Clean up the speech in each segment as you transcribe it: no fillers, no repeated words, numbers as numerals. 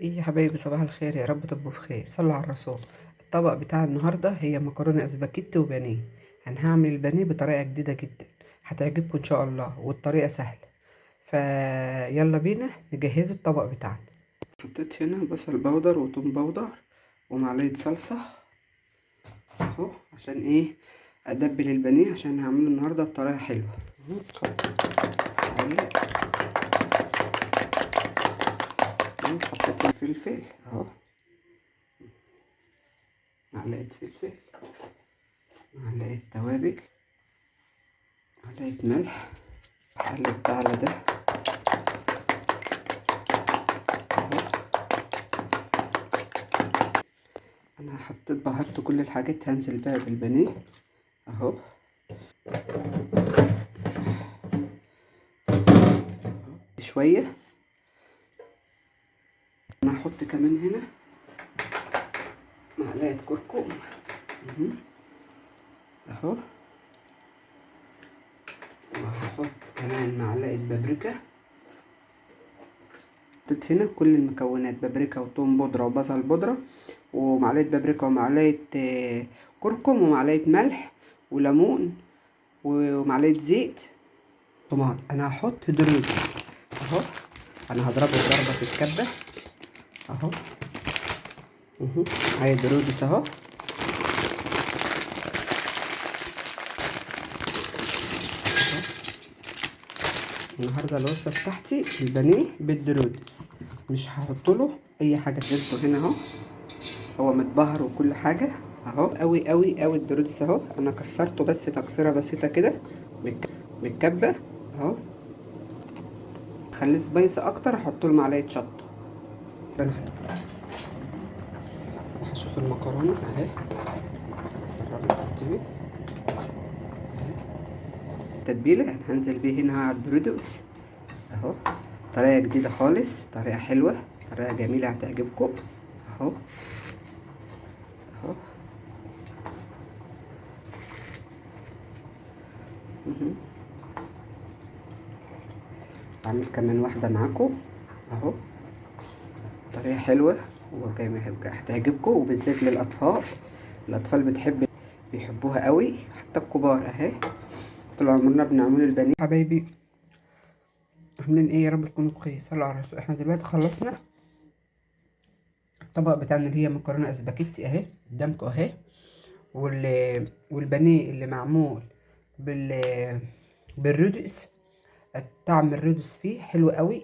ايه يا حبايبي، صباح الخير، يا رب تبقوا بخير. صلوا على الرسول. الطبق بتاع النهارده هي مكرونه اسباجيتي وبانيه. انا هعمل البانيه بطريقة جديدة جدا هتعجبكم ان شاء الله، والطريقة سهلة. فيلا بينا نجهز الطبق بتاعنا. حطيت هنا بصل بودر وتوم بودر ومعلقة صلصه اهو، عشان ايه؟ ادبل البانيه، عشان هعمله النهارده بطريقة حلوة. حطيت الفلفل اهو، معلقه فلفل، معلقه توابل، معلقه ملح. هقلب ده على ده اهو. انا حطيت بهرت كل الحاجات، هنزل بقى بالبانيه اهو. شوية انا هحط كمان هنا معلقه كركم اهو، وهحط كمان معلقه بابريكا. حطيت هنا كل المكونات، بابريكا وثوم بودره وبصل بودره ومعلقة بابريكا ومعلقة كركم ومعلقة ملح وليمون ومعلقة زيت طماط. انا هحط دوريتوس اهو، انا هضربه ضربه في الكبه اهو. معايا دوريتوس اهو. النهارده الوصفة بتاعتي البانيه بالدوريتوس، مش هحط له اي حاجة. نزلته هنا اهو، هو متبهر وكل حاجة اهو، قوي قوي قوي الدوريتوس اهو. انا كسرته بس تكسيره بسيطة كده بالكبه اهو. خليه spicy اكتر، احط له معلقه شطه. هشوف المكرونه اهي قربت تستوي اهي. التتبيله انا هنزل بيه هنا على الدوريتوس اهو، طريقه جديدة خالص، طريقه حلوة، طريقه جميلة هتعجبكم اهو اهو. هعمل كمان واحدة معاكم اهو، طريقه حلوة وهتعجبكم، وبالذات للاطفال. الاطفال بيحبوها قوي، حتى الكبار اهي. طول عمرنا بنعمل البانيه. حبايبي عاملين ايه؟ يا رب تكونوا بخير. صلوا على الرسول. احنا دلوقتي خلصنا الطبق بتاعنا اللي هي مكرونه اسباجيتي اهي قدامكم اهي، والبانيه اللي معمول بالرودس. طعم الرودس فيه حلو قوي،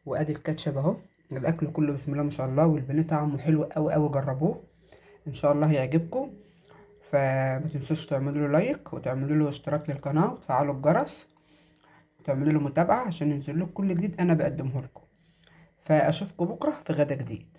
وادي الكاتشب اهو. الاكل كله بسم الله ما شاء الله، والبانيه طعمه حلو قوي قوي، جربوه ان شاء الله هيعجبكم. فما تنسوش تعملوا له like وتعملوا له اشتراك للقناة وتفعلوا الجرس وتعملوا له متابعه عشان ينزل لكم كل جديد انا بقدمه لكم. فاشوفكم بكره في غدا جديد.